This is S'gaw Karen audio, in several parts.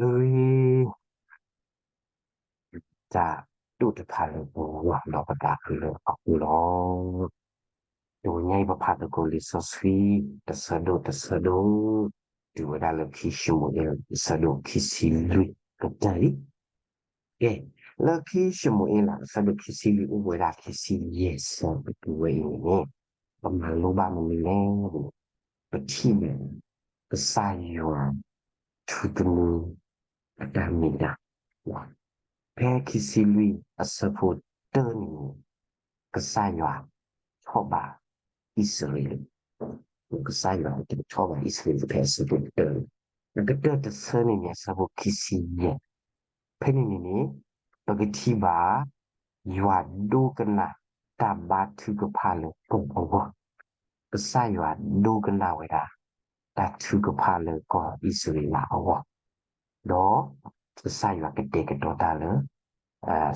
လၢ တၢ်ဒိၣ်တဖၣ်လၢပဂီၢ်ဒီးပသးခုလၢအဃိလီၤ. တနံၤညါအံၤပဖးသကိးလံာ်စီဆှံ တဆၢဒိၣ်တဆၢဒိၣ်, တုၤဝဲဒၣ်လၢခံၡမူၤအ့လး အဆၢဒိၣ်ခံဆံလွံၢ်ကတၢၢ်လံ. ကဲ, လၢခံၡမူၤအ့လး အဆၢဒိၣ်ခံဆံလွံၢ် အိၣ်ဝဲဒၣ်ခံဆံယဲၢ်ဆၢကတီၢ်ဝဲအံၤန့ၣ်, ပမၤလိဘၣ်မနုၤလဲၣ်န့ၣ်, ပထံၣ်န့ၣ် ကစၢ်ယွၤ ထူသနူ အတၢ်မ့ၢ်တၢ်, ဖဲခံဆံလွံၢ်အဆၢဖိတၢန့ၣ်န့ၣ်, ကစၢ်ယွၤထီၣ်ဘၣ်အံၣ်စရ့လး, ကစၢ်ယွၤထီၣ်ဘၣ်အံၣ်စရ့လးဖဲအဆၢဖိတၢ, အကတၢၢ်တဆၢန့ၣ်န့ၣ် အဆၢဖိခံဆံယဲၢ်, ဖဲန့ၣ်န့ၣ်န့ၣ် ပကထံၣ်ဘၣ် ယွၤဒိကနၣ်တၢ်ဘါထုကဖၣ်လၢပှၤအဂီၢ်, ကစၢ်ယွၤဒိကနၣ်ဝဲဒၣ် တၢ်ထုကဖၣ်လၢကီၢ်အံၣ်စရ့လးအဂီၢ်, ဒီးကစၢ်ယွၤကတဲာ်ကတီၤတၢ်လၢ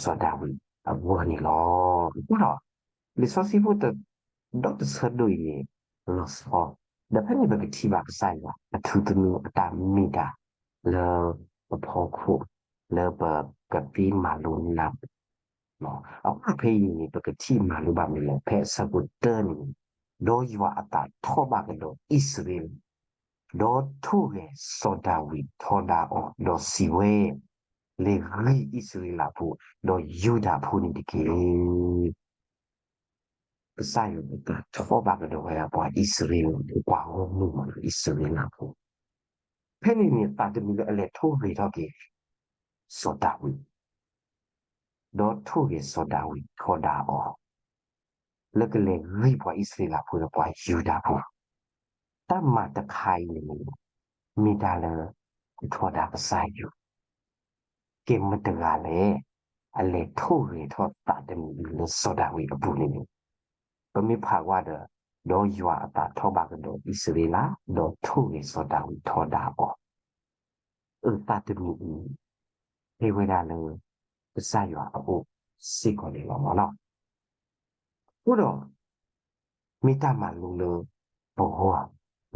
စီၤဒၤဝံးအဂီၢ်န့ၣ်လီၤ. အဃိဒီး လံာ်စီဆှံဖိတ ဒီတဆၢဒိၣ်အံၤန့ၣ် လီၤဆီ, ဒီးဖဲန့ၣ်ပကထံၣ်ဘၣ်ကစၢ်ယွၤအထူသနူအတၢ်မ့ၢ်တၢ်လၢပဖီခိၣ် လၢပကသ့မၤလိနၢ်ပၢၢ်, အဃိဖဲအံၤန့ၣ် ပကထံၣ်မၤလိဘၣ်မနုၤလဲၣ်, ဖဲအဆၢဖိတၢန့ၣ်, ဒီးယွၤအသးထီၣ်ဘၣ်ကဒီးအံၣ်စရ့လး, ဒီးထိၣ်ဂဲၤစီၤဒၤဝံးထီဒါအီၤ, ဒီးစံးဝဲ, လဲၤဂံၢ်အံၣ်စရ့လးဖိ ဒီးယူဒၤဖိန့ၣ်တက့ၢ်. ကစၢ်ယွၤအသးထီၣ်ဘၣ်ကဒီးဝဲဒၣ်ပှၤအံၣ်စရ့လး ပှၤဂီၢ်မုၢ်မ့ၢ်အံၣ်စရ့လးဖိ, ဖဲန့ၣ်န့ၣ် သးတမံၤလၢအလဲၤထိၣ်ဂဲၤထီၣ်က့ၤ စီၤဒၤဝံး, ဒီးထိၣ်ဂဲၤစီၤဒၤဝံးထီဒါအီၤ လၢကလဲၤဂံၢ်ပှၤအံၣ်စရ့လးဖိဒီးပှၤယူဒၤဖိ, တၢ်မၤတခါအံၤန့ၣ် မ့ၢ်တၢ်လၢ ထီဒါကစၢ်ယွၤ, ကဲမတဂၤလဲၣ်, အလဲၤထိၣ်ဂဲၤထီၣ်သးတမံၤလၢစီၤဒၤဝံးအပူၤန့ၣ်န့ၣ်, ပမ့ၢ်ဖးဝဲဒီး, ဒီးယွၤအသးထီၣ်ဘၣ်ကဒီးအံၣ်စရ့လး, ဒီးထိၣ်ဂဲၤစီၤဒၤဝံးထီဒါအီၤ အသးတမံၤအံၤ ဟဲဝဲဒၣ်လၢ ကစၢ်ယွၤအအိၣ်စ့ၢ်ကီးန့ၣ်လီၤမ့ၢ်နီၤ. အဃိဒီး မ့ၢ်တၢ်မၤလိလၢပဂီၢ်,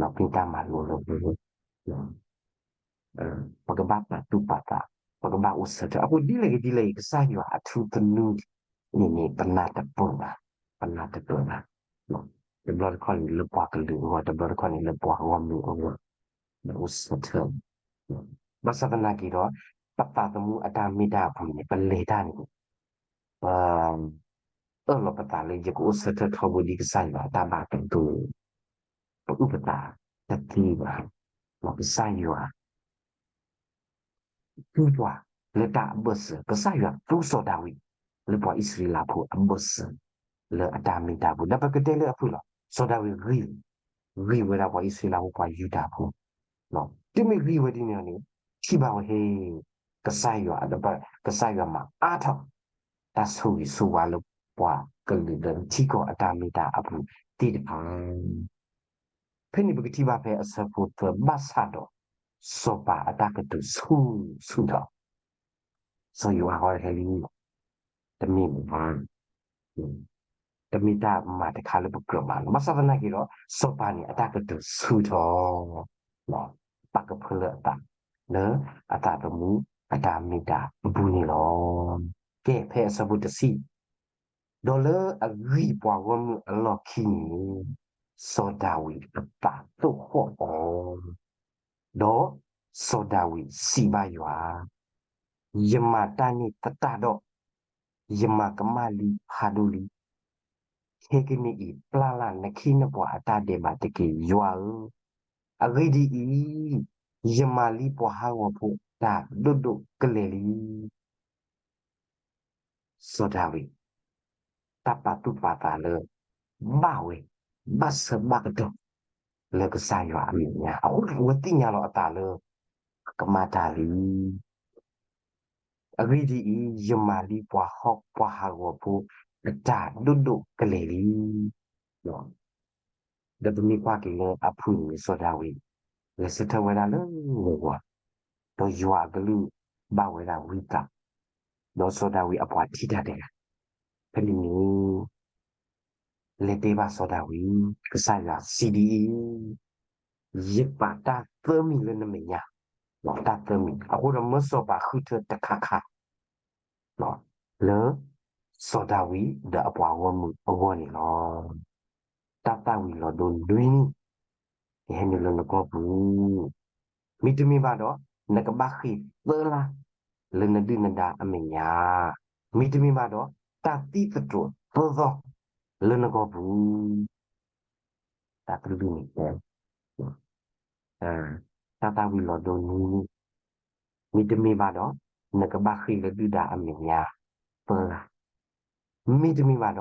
မ့ၢ်တၢ်မၤလိလၢပဂီၢ်, ပကဘၣ်ပာ်သူၣ်ပာ်သး, ပကဘၣ်အိၣ်ဆၢထၢၣ်, အဃိဒ်လဲၣ်ဂ့ၤဒ်လဲၣ်ဂ့ၤ ကစၢ်ယွၤအထူသနူန့ၣ်န့ၣ် ပနၢ်တပၢၢ်ဘၣ်, ပနၢ်တပၢၢ်ဘၣ်, တဘျီတခီၣ်န့ၣ်လၢပှၤကလုာ်အဂီၢ်, တဘျီတခီၣ်န့ၣ်လၢပှၤဂီၢ်မုၢ်အဂီၢ်, အိၣ်ဆၢထၢၣ်, ဘၣ်ဆၣ်သနာ်က့ဒီး ပသးသမူအတၢ်မ့ၢ်တၢ်အပူၤန့ၣ် ပလဲၤတၢ်န့ၣ် ပ အၢၣ်လီၤပသးလၢယကအိၣ်ဆၢထၢၣ်ထီဘိဒ်ကစၢ်ယွၤအတၢ်ဘၣ်တၢ်ပၢၢ်, ပအုၣ်ပသးတသ့ဘၣ်, ကစၢ်ယွၤ သူပှၤလၢတၢ်အဘၢၣ်စၢၤ, ကစၢ်ယွၤသူစီၤဒၤဝံး လၢပှၤအံၣ်စရ့လးဖိအဘၢၣ်စၢၤ လၢအတၢ်မ့ၢ်တၢ်ပူၤ, ဒီးပကတဲလၢအဖုၣ်လီၤ, စီၤဒၤဝံးဂံၢ်, ဂံၢ်ဝဲဒၣ်ပှၤအံၣ်စရ့လးဖိပှၤယူဒၤဖိ, တုၤမ့ၢ်ဂံၢ်ဝဲဒ်န့ၣ်န့ၣ် ထံၣ်ဘၣ်ဝဲဟ့ၣ် ကစၢ်ယွၤ, ကစၢ်ယွၤမၤအါထီၣ် တၢ်ဆိၣ်ဂ့ၤဆိၣ်ဝါလၢပှၤကလုာ်လၢထံကီၢ်အတၢ်မ့ၢ်တၢ်အပူၤသ့ၣ်တဖၣ် ဖဲန့ၣ်ပကထံၣ်ဘၣ်ဖဲအဆၢဖိသၢ ဘၣ်ဆၣ်ဒီး စီၤပၤအတၢ်ကတိၤဆူၣ်ဆူၣ်ဒီး စီၤယိၤအၤဟီဟဲလံ, တမ့ၢ်မး, တမ့ၢ်တၢ်မၤတခါလၢပကြၢးမၤလီၤ. ဘၣ်ဆၣ်သနာ်က့ဒီး စီၤပၤန့ၣ်အတၢ်ကတိၤဆူၣ်ထီၣ် ပာ်ကဖၢလၢအသး လၢအသးသမူအတၢ်မ့ၢ်တၢ်အပူၤန့ၣ်လီၤ. ကဲ ဖဲအဆၢဖိတဆံ ဒီးလၢအဂံၢ်ပှၤဂီၢ်မုၢ်အလီၢ်ခံန့ၣ် စီၤဒၤဝံးအသးသိၣ်ဃီၣ်အီၤ, ဒီးစီၤဒၤဝံးစံးဘၣ်ယွၤ, ယမၤတၢ်န့ၣ်သတးဒီး, ယမၤကမၣ်လံဖးဒိၣ်လံ. ခဲကနံၣ်အံၤ ပျၢ်လၢ်နခ့နပှၤအတၢ်ဒဲးဘးတက့ၢ်, ယွၤဧၢ, အဂ့ၢ်ဒ်အံၤ, ယမၤလံပှၤဟးဂီၤဖိအတၢ်ဒိၣ်ဒိၣ်ကလဲာ်လံ. စီၤဒၤဝံး တၢ်ပာ်သူၣ်ပာ်သးလၢ ဘၣ်ဝဲ ဘၣ်ဆၢဘၣ်ကတီၢ် လၢကစၢ်ယွၤအမဲာ်ညါ အဃိအဝဲသ့ၣ်ညါလီၤအသးလၢ အကမၣ်တၢ်လံ. အဂ့ၢ်ဒ်အံၤ, ယမၤလံပှၤဟးဂီၤဖိ အတၢ်ဒိၣ်ဒိၣ်ကလဲာ်လံ. ဒီးပမ့ၢ်ကွၢ်က့ၤလၢအဖုၣ်န့ၣ် စီၤဒၤဝံး ဂဲၤဆၢထၢၣ်ဝဲဒၣ်လၢဂီၤဂီၤ, ဒီးယွၤအကလုၢ်ဘၣ်ဝဲဒၣ်ဝံသး, ဒီးစီၤဒၤဝံးအပှၤထံၣ်တၢ်တဂၤ, ဖဲန့ၣ်န့ၣ် လဲၤတဲဘၣ်စီၤဒၤဝံး, ကစၢ်ယွၤစံးဒ်အံၤ, ယပာ်တၢ်သၢမံၤလၢနမဲာ်ညါ, တၢ်သၢမံၤ, အဃိဒီးမၢစီၤပၤဃုထၢတခါခါ လၢ စီၤဒၤဝံးဒီးအပှၤဂီၢ်မုၢ်အဂီၢ်န့ၣ်လီၤ. တၢ်သၣ်ဝံၤလီၤဒိနွံနံၣ် ကဟဲနုာ်လၢနကီၢ်ပူၤ, မ့တမ့ၢ်ဘၣ်ဒီး နကဘၣ်ဃ့ၢ်သၢလါ လၢနဒုၣ်နဒါအမဲာ်ညါ, မ့တမ့ၢ်ဘၣ်ဒီး တၢ်သံသတြိာ်သၢသီ လၢနကီၢ်ပူၤ တၢ်ကလုၢ်န့ၣ်တဲ တၢ်သၣ်ဝံၤလီၤဒိနွံနံၣ်, မ့တမ့ၢ်ဘၣ်ဒီး နကဘၣ်ဃ့ၢ်လၢဒုၣ်ဒါအမဲာ်ညါ သၢလါ, မ့တမ့ၢ်ဘၣ်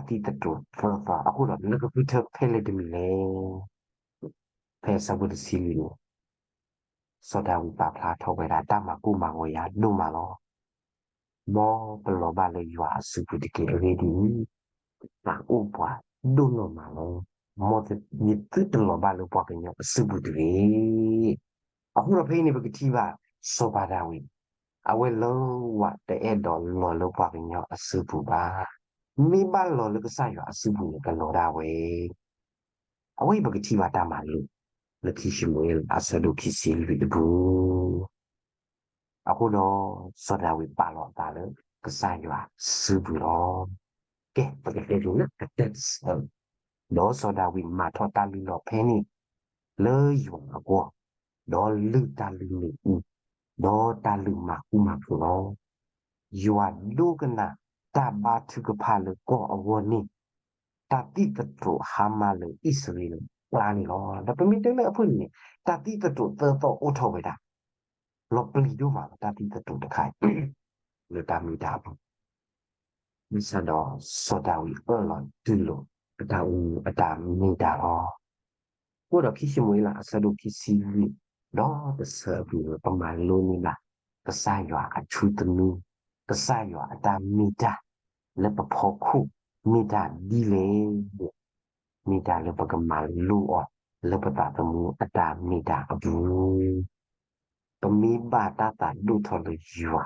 ဒီး တၢ်သံသတြိာ်သၢသီ, အဃိဒီး နကဃုထၢဖဲလဲၣ်တမံၤလဲၣ်. ဖဲအဆၢဖိတဆံလွံၢ်န့ၣ် စီၤဒၤဝံးပာ်ဖျါထီၣ်ဝဲဒၣ်တၢ်မၤကိၢ်မၤဂီၤယၤဒိၣ်မးလီၤ. မ်ပလီၤဘၣ်လၢယွၤအစုပူၤတက့ၢ်. အဂ့ၢ်ဒ်အံၤ, ပအိၣ်ပှၤဒိၣ်နီၢ်မးလီၤ. မ်ယသုတလီၤဘၣ်လၢပှၤကညီအစုပူၤတဂ့ၤ. အဃိဒီးဖဲအံၤန့ၣ် ပကထံၣ်ဘၣ် စီၤပၤဒၤဝံး အဝဲလၢဝဲတအဲၣ်ဒိးလီၤလၢပှၤကညီအစုပူၤဘၣ်. မ့ၢ်ဘၣ်လီၤလၢကစၢ်ယွၤအစုပူၤန့ၣ် ကလီၤဒၣ်ဝဲ အဝဲအံၤပကထံၣ်ဘၣ်တၢ်မၤလိာ် လၢခံၡမူၤအ့လးအဆၢဒိၣ်ခံဆံလွံၢ်အပူၤ, အဃိဒီး စီၤဒၤဝံးပာ်လီၤအသးလၢ ကစၢ်ယွၤစုပူၤလီၤ. ကဲ ပကတဲဒ်န့ၣ် ကတဲတဆၢ, ဒီးစီၤဒၤဝံးမၤထီၣ်တၢ်လုၢ်လီၢ်ဖဲန့ၣ် လၢယွၤအဂီၢ်, ဒီးလုၢ်တၢ်လုၢ်မ့ၣ်အူ, ဒီးတၢ်လုၢ်မၤဃူမၤဖိးလီၤ. ယွၤဒိကနၣ်တၢ်ဘါထုကဖၣ်လၢကီၢ်အဂီၢ်န့ၣ် တၢ်သံသတြိာ်ဟါမၢ်လၢအံၣ်စရ့လးအကျါန့ၣ်လီၤ. ဒီးပမ့ၢ်တဲလၢအဖုၣ်န့ၣ် တၢ်သံသတြိာ်သၢသီအိၣ်ထီၣ်ဝဲဒၣ်, လီၤပျံၤဒိၣ်မးလီၤ တၢ်သံသတြိာ်တခါအံၤ လၢတၢ်မ့ၢ်တၢ်အပူၤ မ့ၢ်စ့ၢ်ဒီး စီၤဒၤဝံးအၢၣ်လီၤတူၢ်လိာ် အတၢ်အိၣ်မူအတၢ်မ့ၢ်တၢ်လီၤ. အဃိဒီးခံၡမူၤအ့လးအဆၢဒိၣ်ခံဆံလွံၢ် ဒီးတဆၢအပူၤ ပမၤလိန့ၢ်ဘၣ် ကစၢ်ယွၤအထူသနူ, ကစၢ်ယွၤအတၢ်မ့ၢ်တၢ် လၢပဖီခိၣ် မ့ၢ်တၢ်ဒ်လဲၣ် မ့ၢ်တၢ်လၢပကမၤလိအီၤ လၢပသးသမူအတၢ်မ့ၢ်တၢ်အပူၤ ပမ့ၢ်ဘၣ်တၢ်သးဒိၣ်ထီၣ်လၢယွၤ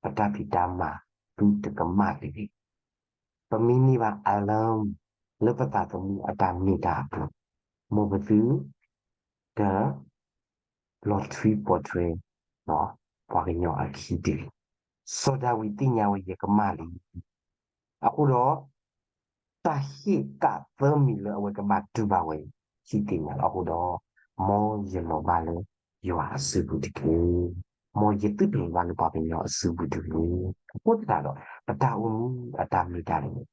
ပတၢ်ဖံးတၢ်မၤသုတကမၣ်တဂ့ၤ. ပမ့ၢ်န့ၢ်ဘၣ် alarm လၢပသးသမူအတၢ်မ့ၢ်တၢ်အပူၤ, မ်ပသု တ လီၤထွံပိာ်ထွဲ ပှၤကညီအခံတဂ့ၤ. စီၤဒၤဝံးသ့ၣ်ညါဝဲယကမၣ်လံ. အဃိဒီး တၢ်ဟ့ၣ်ကၣ်သၢမံၤလၢအဝဲကဘၣ်တူၢ်ဘၣ်ဝဲ ဟံၣ်သ့ၣ်ညါလီၤ. အဃိဒီး မ်ယလီၤဘၣ်လၢယွၤအစုပူၤတက့ၢ်. မ်ယသုတလီၤဘၣ်လၢပှၤကညီအစုပူၤတဂ့ၤ. အဃိသတးဒီး ပတၢ်အိၣ်မူအတၢ်မ့ၢ်တၢ်န့ၣ်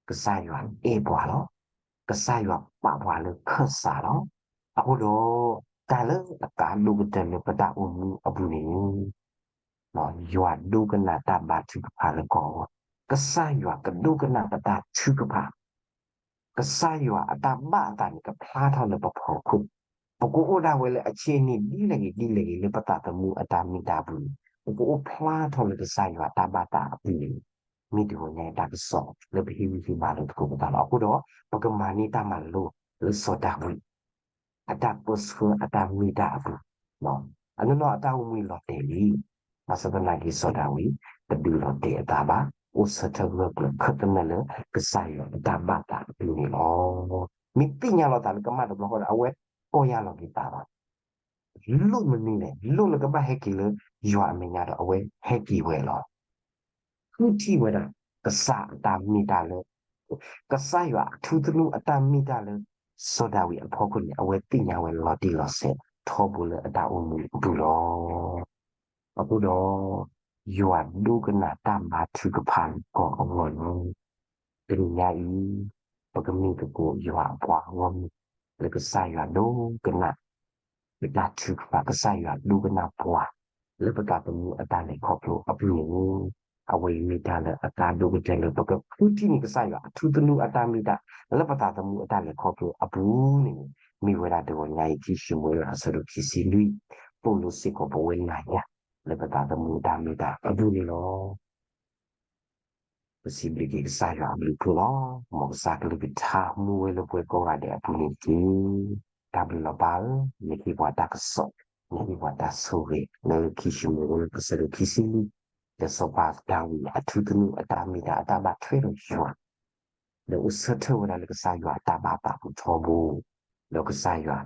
ကစၢ်ယွၤအဲၣ်ပှၤလီၤ. ကစၢ်ယွၤပာ်ပှၤလၢခၢၣ်စးလီၤ. အဃိဒီး တၢ်လၢအကါဒိၣ်ကတၢၢ်လၢပတၢ်အိၣ်မူအပူၤန့ၣ် ယွၤဒိကနၣ်တၢ်ဘါထုကဖၣ်လၢကီၢ်အဂီၢ်, ကစၢ်ယွၤကဒိကနၣ်ပတၢ်ထုကဖၣ်, ကစၢ်ယွၤအတၢ်ဘၣ်အသးန့ၣ် ကဖျါထီၣ်လၢပဖီခိၣ်, ပကအိၣ်ဒၣ်ဝဲလၢအဆ့ၣ်နံၣ်ဒ်လဲၣ်ဂ့ၤဒ်လဲၣ်ဂ့ၤ လၢပသးသမူအတၢ်မ့ၢ်တၢ်ပူၤန့ၣ် ပကအိၣ်ဖျါထီၣ်လၢကစၢ်ယွၤတၢ်ဘၣ်သးအပူၤန့ၣ် မ့ၢ်တဂီၤညါအံၤတၢ်ကစီၣ်လၢပဟ့ၣ်ဂံၢ်ဟ့ၣ်ဘါလိာ်သကိးပသးလီၤ. အဃိဒီး ပကမၤန့ၢ်တၢ်မၤလိလၢစီၤဒၤဝံး အတၢ်ပၢဆှၢအတၢ်မ့ၢ်တၢ်အပူၤ, အနီၢ်နီၢ်အတၢ်အိၣ်မူလီၤတဲာ်လံ, ဘၣ်ဆၣ်သနာ်က့စီၤဒၤဝံး တဒုးလီၤတဲာ်အသးဘၣ်, အိၣ်ဆၢထၢၣ်ဂၢၢ်ကျၢၤ ခၢၣ်သနၢၣ်လၢ ကစၢ်ယွၤအတၢ်ဘၣ်သးအပူၤန့ၣ်လီၤ. မ့ၢ်သ့ၣ်ညါလီၤသးလၢကမၣ်တဘျီဃီဒီး အဝဲကီၢ်ယၢ်လီၤက့ၤသးလီၤ. လိၣ်မနုၤလဲၣ်, လိၣ်လၢကဘၣ်ဟဲက့ၤလၢယွၤအမဲာ်ညါဒီး အဝဲဟဲက့ၤဝဲလီၤ. ဃုထံၣ်ဝဲဒၣ် ကစၢ်အတၢ်မ့ၢ်တၢ်လၢ ကစၢ်ယွၤအထူသနူအတၢ်မ့ၢ်တၢ်လၢ စီၤဒၤဝံးအဖီခိၣ်န့ၣ် အဝဲသ့ၣ်ညါဝဲလီၤတံၢ်လီၤဆဲး ထီဘိလၢအတၢ်အိၣ်မူအပူၤလီၤ. အဃိဒီး ယွၤဒိကနၣ်တၢ်ဘါထုကဖၣ်လၢကီၢ်အဂီၢ်န့ၣ် တနံၤညါအံၤ ပကမ့ၢ်သကိးယွၤအပှၤဂီၢ်မုၢ် လၢကစၢ်ယွၤဒိကနၣ် ပတၢ်ထုကဖၣ်, ကစၢ်ယွၤဒိကနၣ်ပှၤ လၢပသးသမူအတၢ်လဲၤခီဖျိအပူၤန့ၣ် အဝဲအံၤမ့ၢ်တၢ်လၢအကါဒိၣ်ကတၢၢ်လၢပကဃုထံၣ်န့ၢ်ကစၢ်ယွၤအထူသနူအတၢ်မ့ၢ်တၢ် လၢပသးသမူအတၢ်လဲၤခီဖျိအပူၤန့ၣ် မ့ၢ်ဝဲဒၣ်တဂီၤညါအံၤ ခံၡမူၤအ့လးအဆၢဒိၣ်ခံဆံလွံၢ် သိၣ်လိစ့ၢ်ကီးပဝဲနၤယၤ လၢပသးသမူအတၢ်မ့ၢ်တၢ်အပူၤန့ၣ်လီၤ. ပစံးဘျုးက့ၤကစၢ်ယွၤအဘျုးအဖှိၣ်လီၤ. မ်ကစၢ်ကလုၢ်ကထါမူဝဲလၢပှၤကိးဂၤဒဲးအပူၤန့ၣ်တက့ၢ်. တၢ်ဘျုးလီၤဘၣ်ဧၢ, မ့ၢ်ဟ့ၣ်ပှၤတၢ်ကစီၣ်, မ့ၢ်ဟ့ၣ်ပှၤတၢ်ဆိၣ်ဂ့ၤ လၢခံၡမူၤအ့လးအဆၢဒိၣ်ခံဆံလွံၢ် လၢစီၤပၤဒၤဝံးအထူသနူအတၢ်မ့ၢ်တၢ် အတၢ်ဘၣ်ထွဲဒီးယွၤ ဒီးအိၣ်ဆၢထၢၣ်ဝဲဒၣ်လၢကစၢ်ယွၤအတၢ်ဘၣ်သးပူၤထီဘိ, ဒီးကစၢ်ယွၤ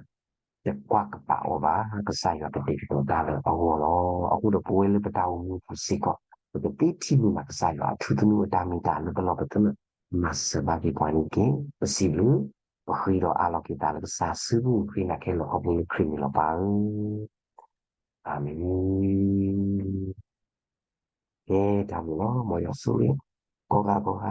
တကွၢ်ကပာ်အီၤဘၣ် ကစၢ်ယွၤကတဲာ်ကတီၤတၢ်လၢအဂီၢ်လီၤ. အဃိဒီးပဝဲလၢပတၢ်အိၣ်မူပူၤစ့ၢ်ကီး ပကသ့ထံၣ်န့ၢ်ဘၣ်ကစၢ်ယွၤအထူသနူအတၢ်မ့ၢ်တၢ်လၢပလီၢ်ပသနၢၣ် မၤစၢၤဘၣ်က့ၤပှၤန့ၣ်တက့ၢ်. ပစံးဘျုး ပဃ့ဒီးအးလီၤက့ၤသးလၢကစၢ်အစုပူၤ ဃ့နၤခဲလၢာ်ခီဖျိလၢခရံာ်န့ၣ်လီၤပၢ်ဧၢ, အၤမ့ၣ်. ကဲတၢ်မုာ်လီၤ မ်ယွၤဆိၣ်ဂ့ၤ ကိးဂၤကိးဂၤ